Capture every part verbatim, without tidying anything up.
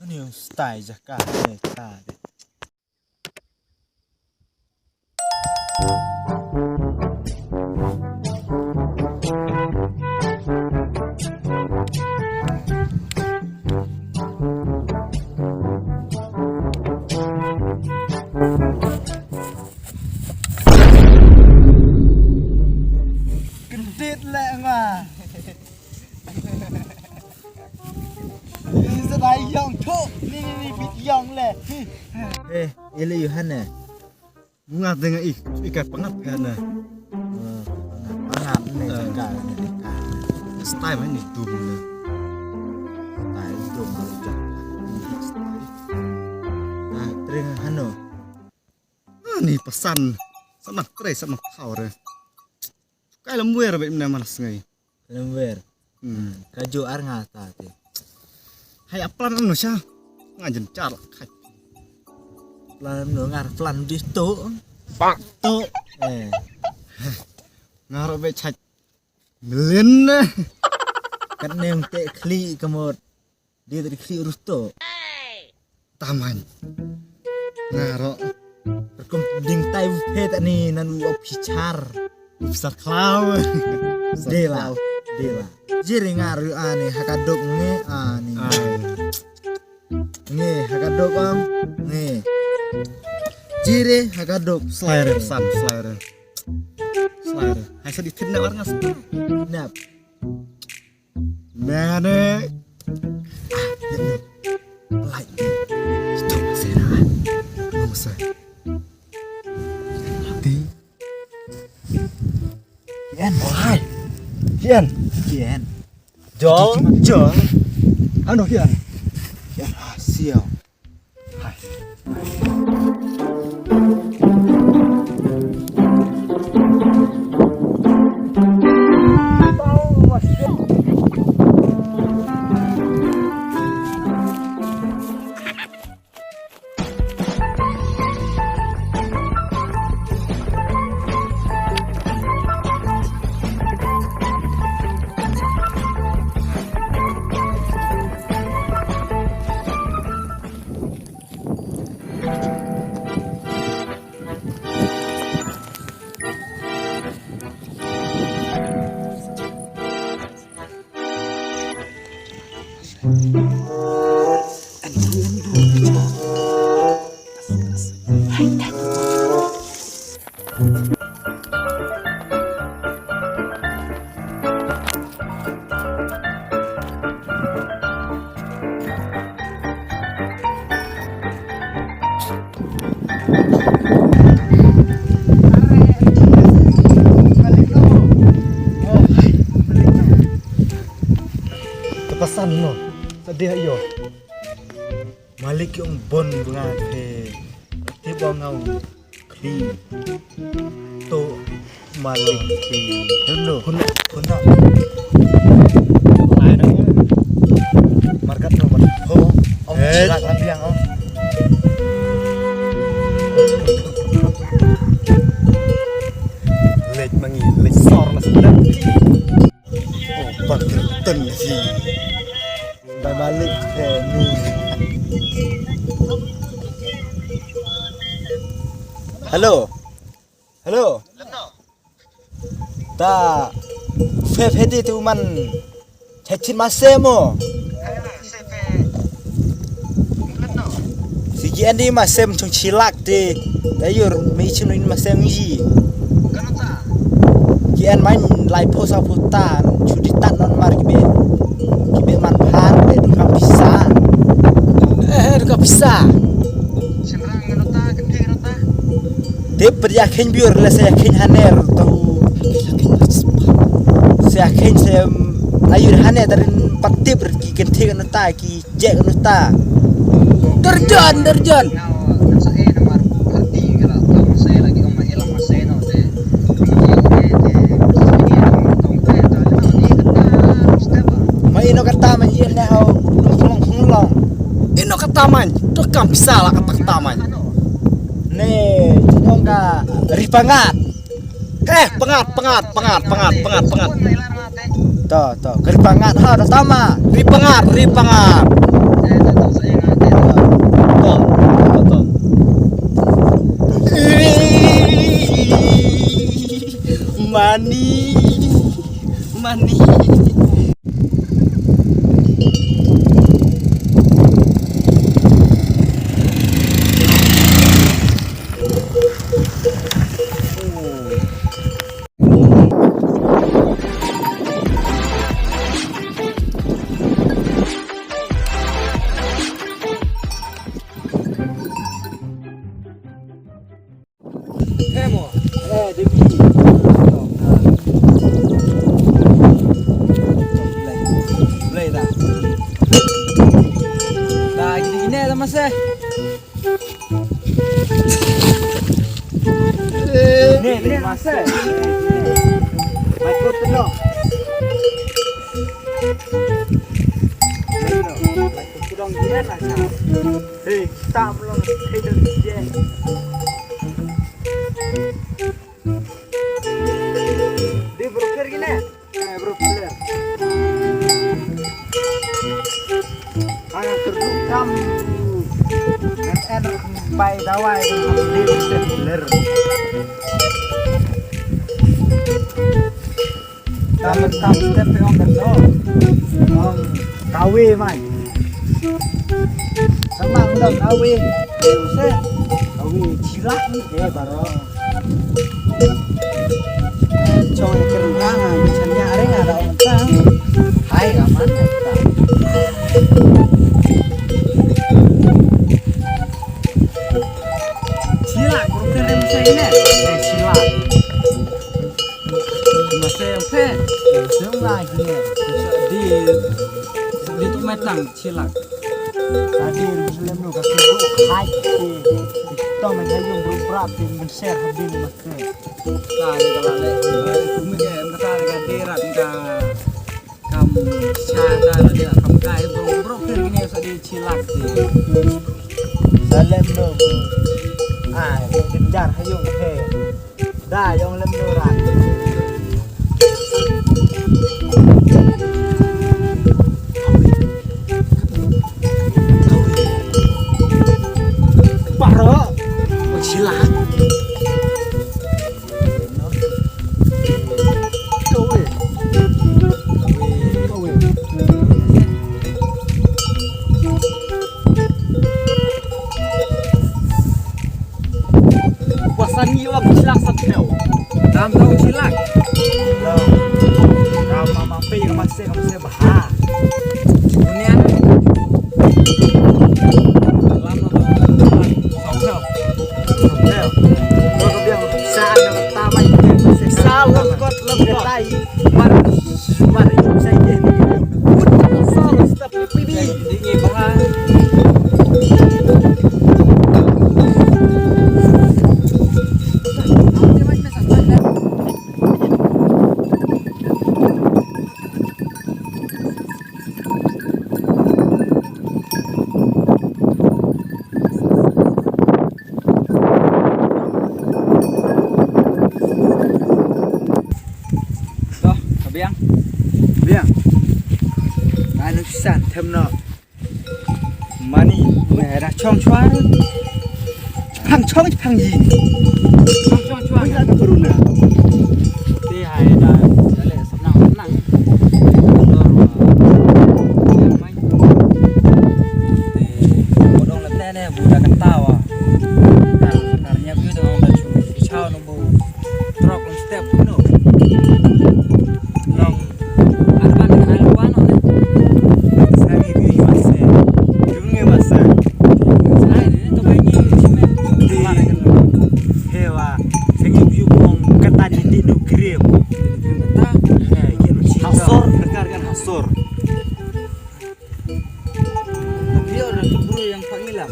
Ani yung style jaka ne ta de. Kyndit leh nga. Ni sa dai yong tho. Ni ni ni bit yong leh. Eh, ili yu hane. Nga deng i i ka pangat ka na. Pangat ne ka ne ka. Style ni dum na. Style dum na. Style. Ah, tring hano. Ah, ni pasan. Sa mak tre sa mak khaw re. Kai lam wer ba imna manas ngai. Lam wer. Hmm. Ka jo ar nga ta te. Hai aplan no sha. Nga jen char khai. Plan no ngar plan di to. Bang to. Eh. Ngar be chaj. Melin. Kat nem te khli kamot. Dia tadi khli rusto. Taman. Ngaro. Kum ding tai u phe ta ni nan u op hichar. U pisar klau. Dela. Dela. Jiri ngaro ani hakadok nge ani. Nge hakadok am. Nge. Jiri hakadok. Slayer san slayer. Slayer. Hai sedikit nak warna. Nap. Mane. Like. Itu masih dah. Nggak usah. Hati. Yan. Hai. Yan. Yan. Jol. Jol. Ano yan? Yan. Ah, sial. Ka pasan no. Sadih ayo. Malik yung bon bunga te. Te bong au. Khli. To malik khli. Hello. Khun khun. Markat no man. Ho. Ong eh. Chilak lam yang ong. Lek mangi, lek sor na sebelah. Oh, bang kerten si. Bye balik ke ni. Hello. Hello. Ta. Fe fe di tu man. Chachin masemo. Si ki andi masem chung chilak te. Dayur mi chim ni masem ji. Ki an man lai pho sa pho ta chu di tat non mar ki be. Ki be man phan be du kam pisa. Eh, du kam pisa. Te per ya khen biur le se ya khen haner tu. Se ya khen se ayur haner darin patip ki kenthe nota ki Jek nu ta. Derjan, derjan. Ma ino kata man yin ne hau. Ino kata man. Tu kam pisa la kata kata man. Ne, jinong ka ripangat. Eh, pengat, pengat, pengat, pengat, pengat, pengat. To, to, kari pengat ha, dah sama. Ri pengat, ri pengat. Mani, mani. Hei mo. Eh, Devi. Blei, blei da. Da, gini, gini da masa. Gini, gini masa. Mai kut tu lo. Mai kut tu dong gini lah. Hei, tam long, hei, dong gini. Di broker gini. Eh, broker. Ang tertukam. Ngan en bai dawai di broker. Tam tam step pe ong kan no. Ong kawe mai. Sama ong kawe. Kawe chilak ni eh baro. Chong kerang ah, macam ni ada ong ta. Hai raman ta. Chilak, broker dia macam ni. Eh, chilak. Masa yang pe, yang lagi ni. Di, di tu matang chilak. Tadi Jerusalem tu kasi tu hai. Kita main ayam berberat di Mesir habis Mesir. Tadi kalau le, kumi ke, kata dekat derat ka kam cha ta le kam kai bro bro kini sa di chilak di. Salem no. Ah, kejar hayung he. Da, ïong lem nurang. Paro. Oh, silat. Kawe. Kawe. Wasan ngi wang chilak sat teu. Tam tau chilak. Tam mama pe ka mase ka mase baha. Unian. Lam no to. Sat teu. Sat teu. Lo ka biang sa na ta mai. Sa lo kot lo tai. Mar mar sa ye. Put sa lo stop. Biang. Biang. Anu san them no. Mani, ne ra chong chwa. Phang chong phang yi. Chong chong chwa. Ui la ka corona. Te hai da, da le sapnang sapnang. Dor wa. Mai. Te bodong le te ne bu da kata wa. Kar nyap yu dong da chu. Chao no bu. Drop on step no. Long. Ada ban dengan air ban on. Sari di masa. Dunge masa. Sari ni to bangi cement. Hewa. Sangi biu bong kata di di no grip. Kata. Eh, kira hasor, dekat dengan hasor. Tapi ada tu bro yang pangilam.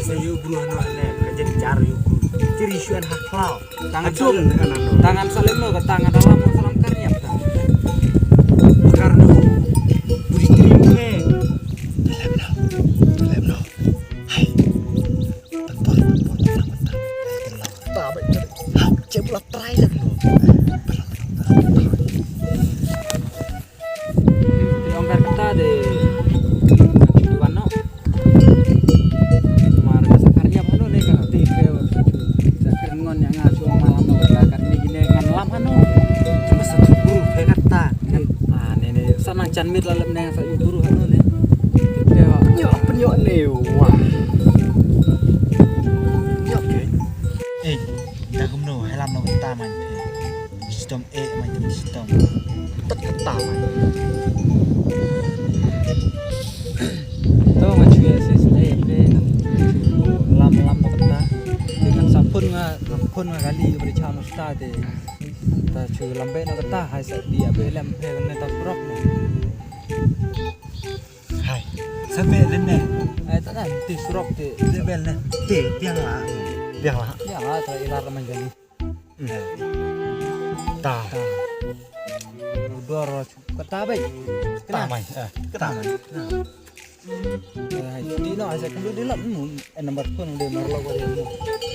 Saya bro anu ne, kerja jar yu bro. Ciri suan haklao. Tangan adum salim. Tangan salim lo, tangan dalam salam karniap ta. Karno. Budi terima. Lem no. Lem no. Hai. Bentar, bentar, bentar. Bentar, bentar. Cek pula try dah no. Ong kar kata de. Iwan no. Mar ka sakar ïap hano ne ka te ke. Sakar ngon ïa nga shu malam no ka kar ni gine ngan lam hano. Jan mit la lem neng sa yu turu hanu ne. Te wa. Nyo pynyo ne wa. Nyo ke. Eh, da kumno, hai lam no kata man phe. Shitom eh man shitom. Tat kata man. To man shu ya sis eh phe. Lam lam no kata. Dengan sapun nga, sapun nga kali beri chano sta te. Ta shu lambe na kata hai sa dia be lem phe ne ta surok ne. Hai. Sa be lem ne. Ai ta na ti surok ti. Be be ne. Ti piang la. Piang la. Piang la ta ilar man jali. Ta. Dor kata be. Ta mai. Eh, kata mai. Hai, di no, asa kendo di lap mu, eh, number phone de marlo ko de mu.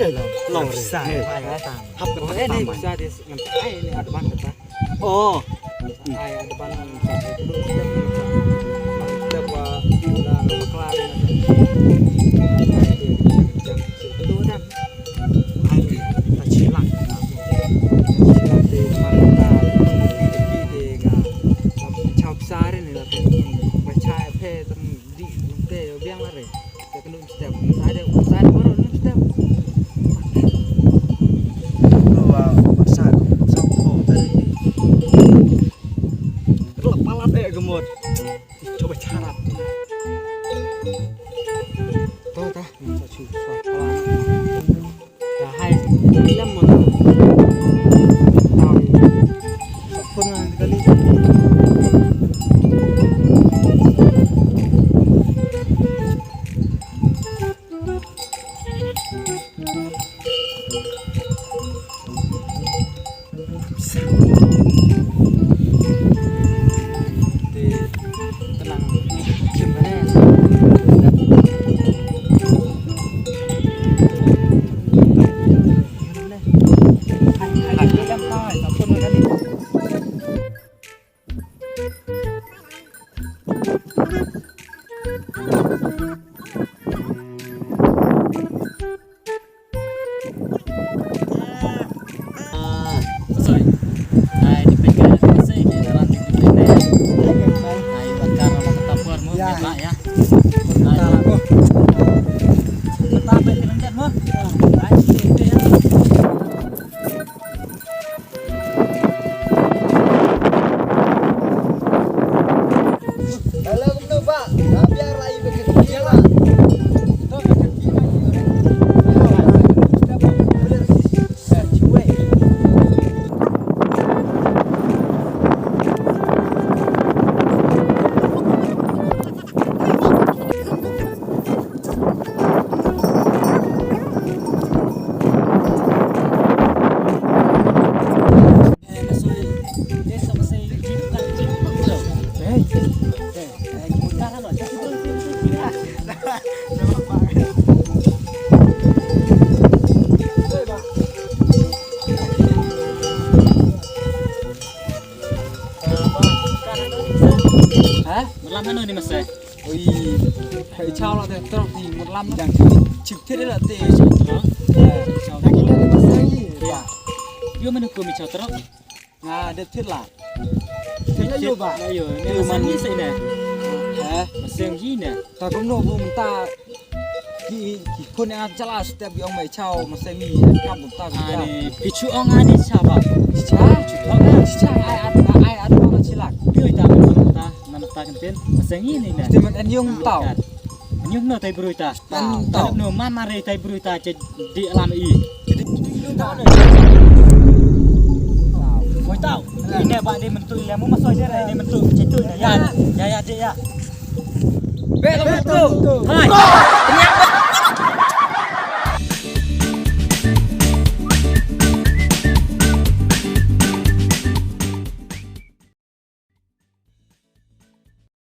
Eh, long, long re. Sa, eh, hai, hai, tam. Hap ko eh, di sa de ngan ai ni adban kata. Oh. Ai adban sa de dulu step kata. Step wa da bakla ni. Ai de jam kendo dan. Ai ta chilak. Chilak de marta de ga. Chau sare ni la. Ba chai phe. Di, te, biang lare. Te kenu step. Sa de, sa de baru nu step. Lu, ah, sa, sa ko tadi. Kelap palat eh gemot. Coba carap. Tuh, tah. Sa su, sa palat. Dah hai, film mana? Tang. Sapun kali. Ha? Malam ano ni masa? Oi, hai chau la te trok ni mut lam dang chip thir la te. Ha? Hai chau. Dang kita ni masa ni. Ya. Yo mana ko mi chau trok? Nga de thir la. Thir la yo ba. Yo, ni masa ni sai na. Eh? Masa ni na. Ta ko no bu mynta ki ki phone nga chala step yong mai chau masa ni ka mynta ko. Ani pichu ong ani cha ba. Cha. Ong ani cha ai at ai at ma chilak. Yo ta mynta. Ngan ta kan pen. Seng ini ne. Ti man an yung tau. An yung no tai brui ta. Tau. Tau no man mare tai brui ta che di alam i. Oi tau. Ine ba di mentu le mu masoi je ine mentu che tu ne. Ya ya ya de ya. Be mentu. Hai.